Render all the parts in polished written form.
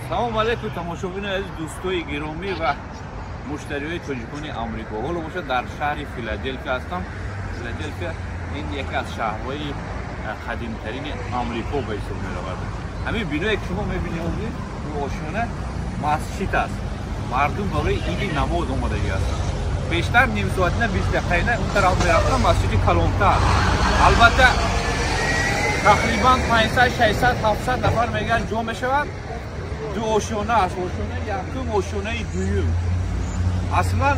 Салом алейкум тамошобинони азиз, дӯстои гиромӣ ва муштариҳои тоҷикони Амрико. Ҳоло бошад дар шаҳри Филаделфия ҳастам. Филаделфия ин яке аз шаҳрҳои қадимтарини Амрико ба ҳисоб меравад. Ҳамин биное ки шумо мебинед, ошёна масҷид аст. Мардум барои иди намоз омадагӣ ҳастанд. Бештар ним соатина 20 дақиқаина он тараф мерафтам, масҷиди калонтар. Албатта тақрибан 500, 600, 700 нафар мегӯянд ҷо мешавад. Ду ошёна аст, ошёнаи якум, ошёнаи дуюм. Аслан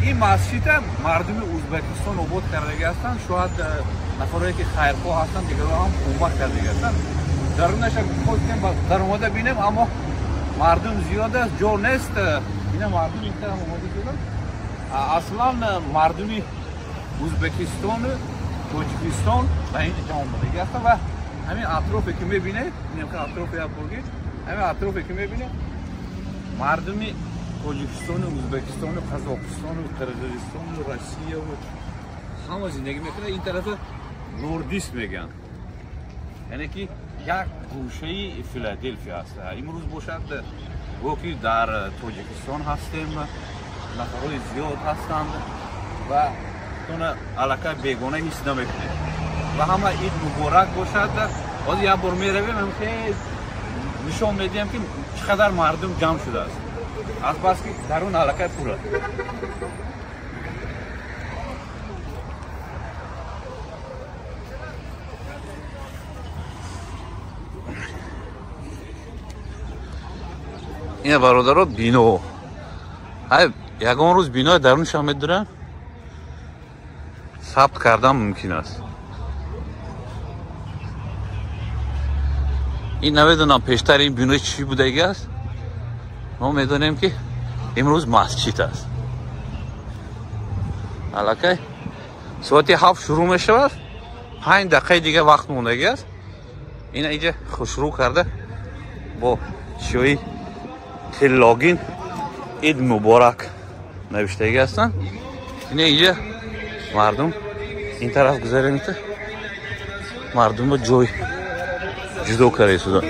ин масҷида мардуми Ӯзбекистон обод кардагӣ ҳастанд. Шояд нафарое ки хайрхоҳ ҳастанд, дигарро ҳам кӯмак кардагӣ ҳастанд. Дарунаша хостем даромада бинем, аммо мардум зиёд аст, ҷо нест. Ина мардум ин тараф омода шуданд. Аслан мардуми Ӯзбекистону Тоҷикистон ба ин ҷо омадагӣ ҳастанд ва ҳамин атрофе ки мебинед, атрофе бурги, ҳамин атрофе ки мебинед, мардуми Тоҷикистону Ӯзбекистону Қазоқистону Қирғизистону Россияву ҳама зиндагӣ мекунад. Ин тарафа нордист мегӯянд, яъне ки як гӯшаи Филаделфия аст. Имрӯз бошад гӯё ки дар Тоҷикистон ҳастем, нафарҳои зиёд ҳастанд ва тона аллакай бегона ҳис намекунед. Ва ҳама ид муборак бошад. Ҳозир як бор меравем, хел нишон медиҳем ки чӣ қадар мардум ҷамъ шудааст, аз бас ки дарун аллакай пур аст. Ина бародаро бино. Ҳай ягон рӯз бинои дарунашам медурам, сабт кардан мумкин аст. Ин намедонам пештар ин бино чӣ будаги аст. Мо медонем ки имрӯз масҷид аст. Аллакай соати 7 шурӯъ мешавад, 5 дақиқаи дига вақт мондагӣ аст. Ина инҷа хушрӯ карда бо чиёи тиллогин ид муборак навиштагӣ ҳастанд. Ина инҷа мардум ин тараф гузарем, мардумро ҷой ҷудо карда истоданд.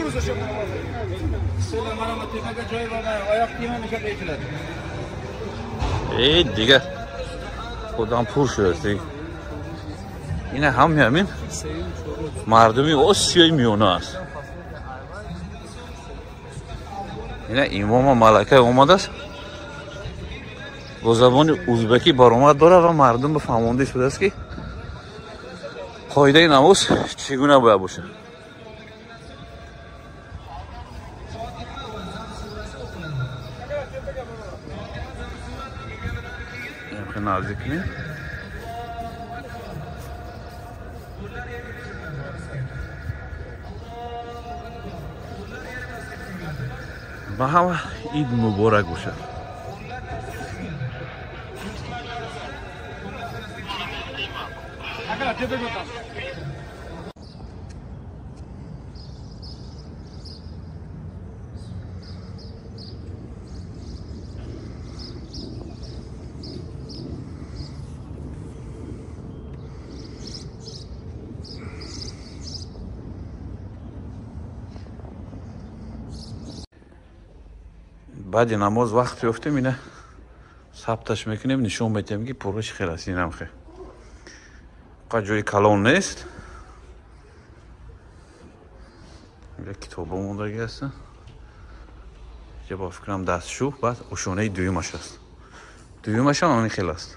Э дига худам пур шудааст. Ина ҳами ҳамин мардуми Осиёи Миёна аст. Ина имома малакай омадааст, бо забони ӯзбекӣ баромад дорад ва мардум ба фаҳмонда шудааст ки қоидаи намоз чӣ гуна бояд бошад. Наздик кунем. Ба ҳама ид муборак бошад. Баъди намоз вақт ёфтем, ина сабташ мекунем, нишон медиҳем ки пурра чӣ хел аст. Инам хел қа ҷои калон нест. Инҷа китобо мондагӣ ҳастанд. Инҷа бо фикрам дастшӯ, баъд ошонаи дуюмаш аст. Дуюмашам ҳамин хел аст.